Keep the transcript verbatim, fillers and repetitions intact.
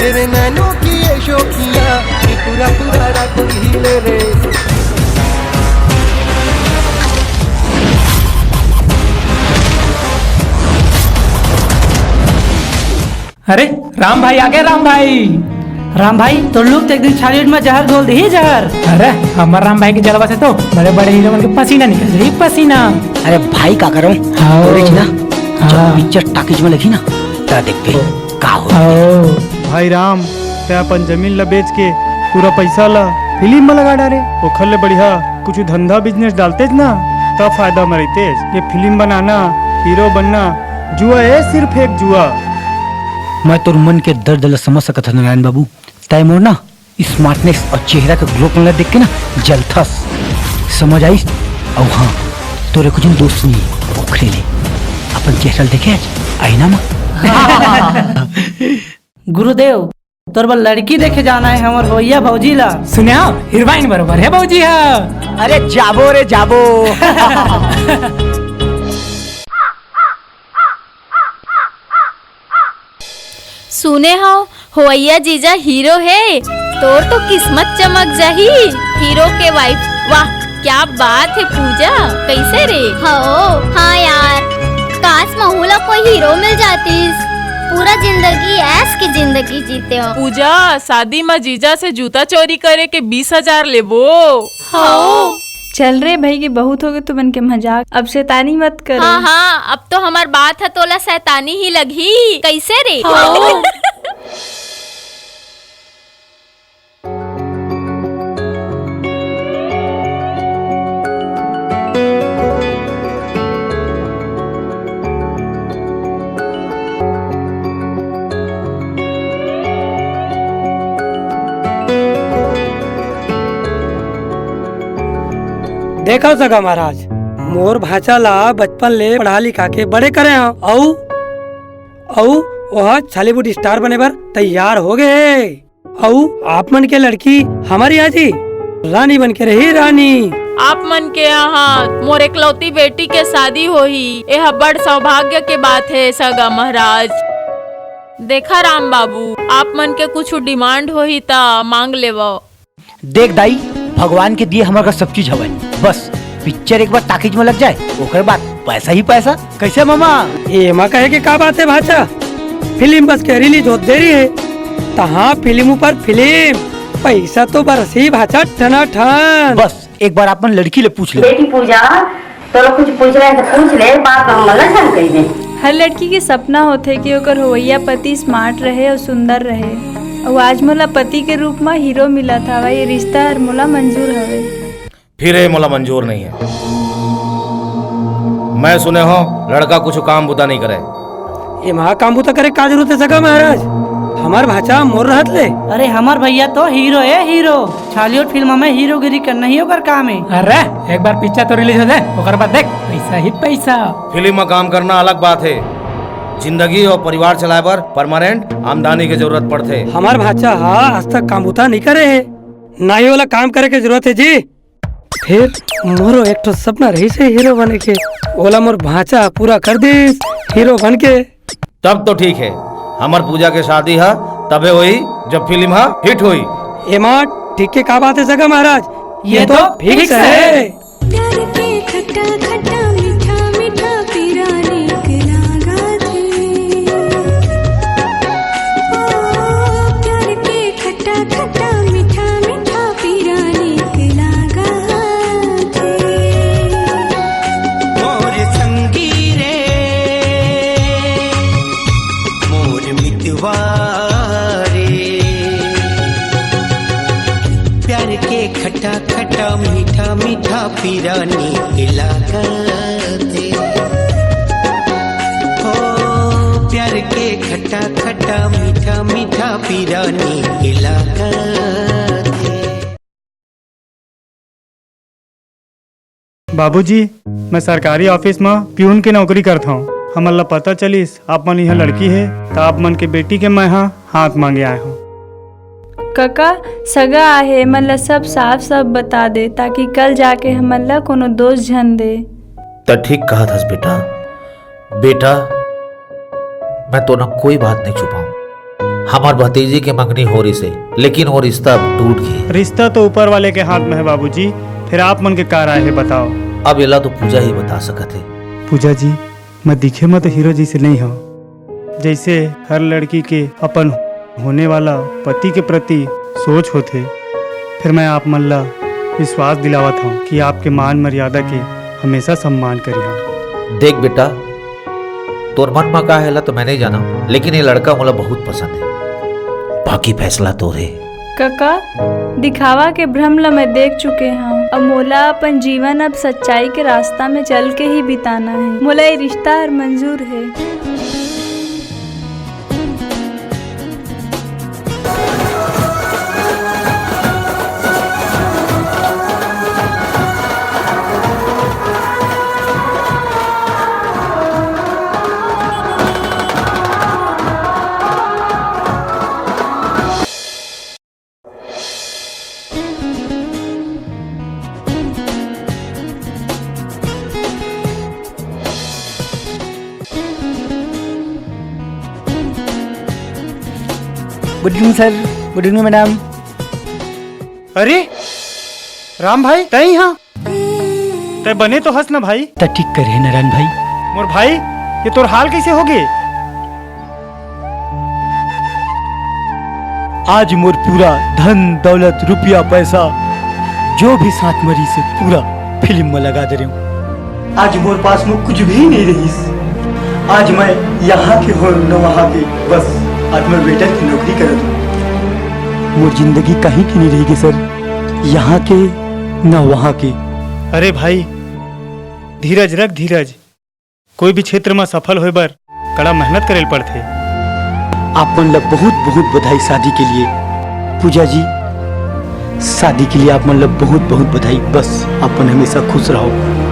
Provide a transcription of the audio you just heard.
तेरे नैनों की ये शोखियाँ, ये पूरा पूरा रात हिले रे। अरे, राम भाई आ गए, राम भाई। राम भाई, तोर लोग तो एक दिन छालियट में जहर घोल दी, जहर। अरे, हमार राम भाई के जलवा से तो बड़े बड़े हीरो मन के पसीना निकल जाही, पसीना। अरे भाई, का करूं? हाँ। बोले ना, जब हाँ। पिक्चर टाकीज में लगी ना, त देखबे का हो। हाँ। भाई राम, तैं अपन जमीन ला बेच के पूरा पैसा ला फिल्म में लगा डारे। ओखर ले बढ़िया कुछ धंधा बिजनेस डालतेच ना, तब फायदा में रहितेच। ये फिल्म बनाना, हीरो बनना, जुआ ए, सिर्फ एक जुआ। मैं तोर मन के दर्द ला समझ सकत हंव नारायण बाबू। तैं मोर ना स्मार्टनेस अउ चेहरा के ग्लो पन ला देख के ना जलथस, समझ आइस। अउ हाँ, तोर एको झन दोस्त नइ हे, ओखरे ले अपन चेहरा ला देखे आज आईना म। गुरुदेव, तोर बर लड़की देखे जाना हे हमर होइया भौजी ला। सुने हो, हीरोइन बरोबर हे भौजी हा। अरे जाबो रे जाबो। सुने हव, होवइया जीजा हीरो हे, तोर तो किस्मत चमक जाही, हीरो के वाइफ। वाह, क्या बात हे पूजा, कइसे रे? हो, हाँ यार, काश महू ला कोई हीरो मिल जातिस, पूरा जिंदगी ऐश की जिंदगी जीतेंव। पूजा, शादी म जीजा से जूता चोरी करे के बीस हजार लेबो। हो। चल रे भई, कि बहुत होगे तुमन के मजाक, अब शैतानी मत करो। हाँ, हाँ, अब तो हमर बात ह तोला शैतानी ही लगही। कइसे रे? हाँ। देखव सगा महाराज, मोर भांचा ला बचपन ले पढ़ा लिखा के बड़े करे हंव, अउ, अउ ओह छालीवुड स्टार बने बर तैयार हो गे हे। अउ आप मन के लड़की हमर इहाँ जी रानी बन के रही, रानी। आप मन के यहाँ मोर एकलौती बेटी के शादी होही, एह बड़ सौभाग्य के बात हे सगा महाराज। देखा राम बाबू, आप मन के कुछु डिमांड होही त मांग लेवव। देख दाई, भगवान के दिए हमर घर सब चीज हवय, बस पिक्चर एक बार टाकीज में लग जाए, ओकर बाद पैसा ही पैसा। कइसे मामा? एमा कहे के का बात हे भांचा, फिल्म बस के रिलीज होत देरी हे, तहां फिल्म ऊपर फिल्म, पैसा तो बरसही भांचा ठनाठन। बस एक बार आप मन लड़की ले पूछ ले। बेटी पूजा, तोला कुछ पूछना हे त पूछ ले, बाद में हमन ला झन कहि दे। हर लड़की के सपना होथे कि ओकर होवइया पति स्मार्ट रहे अउ सुंदर रहे, अउ आज मोला पति के रूप म हीरो मिलत हवय, ये रिश्ता हर मोला मंजूर हवे। फिर ये मोला मंजूर नइ हे। मैं सुने हंव लड़का कुछु काम बुता नइ करे। एमा काम बुता करे का जरूरत हे सगा महाराज? हमर भांचा मोर रहत ले। अरे हमर भइया तो हीरो ए हीरो, छालीवुड फिल्म में हीरोगिरी करना ही ओकर काम हे। अरे एक बार पिक्चर तो रिलीज हो जाए, ओकर बाद देख पैसा ही पैसा। फिल्म में काम करना अलग बात हे, जिंदगी अउ परिवार चलाए बर परमानेंट आमदनी के जरूरत पड़थे। हमर भांचा ह आज तक काम बुता नइ करे हे, ना ही ओला काम करे के जरूरत हे जी। फिर मोरो एक ठो सपना रहिस हे हीरो बने के, ओला मोर भांचा पूरा कर दिस हीरो बन के। तब तो ठीक हे, हमर पूजा के शादी ह तभे होही जब फिल्म ह हिट होही। एमा ठीक के का बात हे सगा महाराज, ये तो फिक्स हे। प्यार के खट्टा खट्टा मीठा मीठा पिरानी के लागा थे। ओ, प्यार के खट्टा खट्टा मीठा मीठा पिरानी के लागा थे। मोर संगी रे, मोर मितवा रे, प्यार के खट्टा खट्टा मीठा मीठा पिरानी के लागत हे। हो, प्यार के खट्टा खट्टा मीठा मीठा पिरानी के लागत हे। बाबूजी, मैं सरकारी ऑफिस म प्यून के नौकरी करथंव। हमन ला पता चलिस, आप मन इहाँ लड़की हे, त आप मन के बेटी के मैं ह हाथ मांगे आए हंव। कका, सगा आहे, मन ला सब साफ-साफ बता दे, ताकि कल जाके हमन ला कोनो दोष झन दे। त ठीक कहत हस बेटा। बेटा, मैं तोर ना कोई बात नहीं छुपाऊं। हमर भतीजी के मंगनी हो रिसे, लेकिन वो रिश्ता अब टूट गे। रिश्ता तो ऊपर वाले के हाथ में हे बाबूजी, फेर आप मन के का राय हे बताव? अब एला तो पूजा ही बता सकत हे। पूजा जी, मैं दिखे म तो हीरो जइसे नइ हंव। जइसे हर लड़की के अपन होने वाला पति के प्रति सोच होथे, फेर मैं आप मन ला विश्वास दिलावत हंव कि आपके मान मर्यादा के हमेशा सम्मान करिहंव। देख बेटा, तोर मन म का हे एला तो मैं नइ जानंव, लेकिन ये लड़का मोला बहुत पसंद हे। बाकी फैसला तोर हे। कका, दिखावा के भ्रम ल मैं देख चुके हंव। अब मोला अपन जीवन अब सच्चाई के रास्ता में चल के ही बिताना हे। मोला ये रिश्ता हर मंजूर हे। Good evening sir, good evening madam। अरे राम भाई, तैं इहाँ? तैं बने तो हस ना भाई? त ठीक करे नारायण भाई। मोर भाई, ये तोर हाल कइसे होगे? आज मोर पूरा धन दौलत, रुपया पैसा, जो भी साथ म रिहिसे, पूरा फिल्म म लगा दे रहेंव। आज मोर पास में कुछ भी नइ रहिस। आज मैं यहाँ के हों न वहाँ के, बस आज मैं वेटर की नौकरी करत हंव। मोर जिंदगी कहीं के नइ रहिगे सर, यहाँ के न वहाँ के। अरे भाई, धीरज रख, धीरज। कोई भी क्षेत्र म सफल होय बर कड़ा मेहनत करे ल पड़थे। आप मन ला बहुत बहुत बधाई शादी के लिए। पूजा जी, शादी के लिए आप मन ला बहुत बहुत बधाई। बस आप मन हमेशा खुश रहो।